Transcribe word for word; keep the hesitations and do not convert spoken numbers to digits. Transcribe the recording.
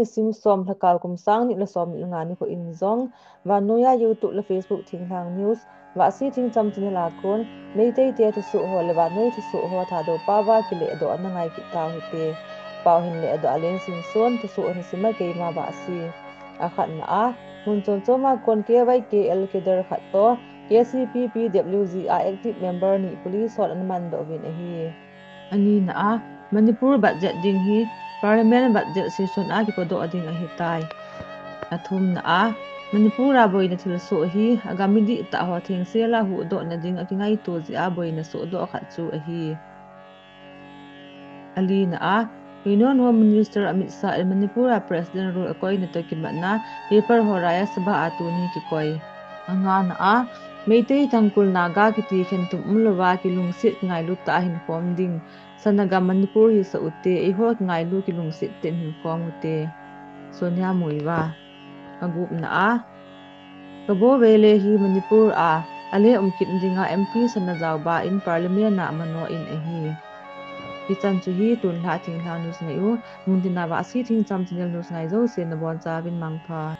Nisim som, Lhakao kum sang ni le som ni le nga nikho in jong, vannoiya YouTube le Facebook Thinglhang News, Vahsi Thingcham channel a kon, Meitei te thusoh ho le vannoi thusoh ho Thadou pao va kiledoh na ngai kit tau hite. Pao hin ledoh a leng sinsun, thusoh hin sima keima Vahsi. Akhatna a, mun chom chom a kon K Y K L cadre khat toh, K C P P W G a active member ni police hon ana mandoh uvin ahi. Anina a, Manipur budget ding hi Parliament budget session a kipodoh ding ahitai. Athumna a, Manipur a boina thilsoh hi agam midih tah ho thengsel a huhdohna ding a kingaito jeh a boina sohdoh khat chu ahi. Alina a, Union Home Minister Amit Shah in Manipur a President rule akoina toh kimatna paper ho Rajya Sabha a tuni kikoi. Angana a, Meitei, Tangkhul, Naga kiti khentum umlouva kilungset kingailu tah a hinkhom ding. Sana gam Manipur hi sa ute, eiho kingailu kilungset tah in hinkhom ute. Sonia Muivah. Agupna a, Kabovei le hi Manipur a ale um kit dinga M P Sanajaoba in Parliament a amanoh in ahi. Hichan chu hi tunlhah Thinglhang News nei u, muntina Vahsi Thingcham channel news ngai jouse nabonchauvin mangpha.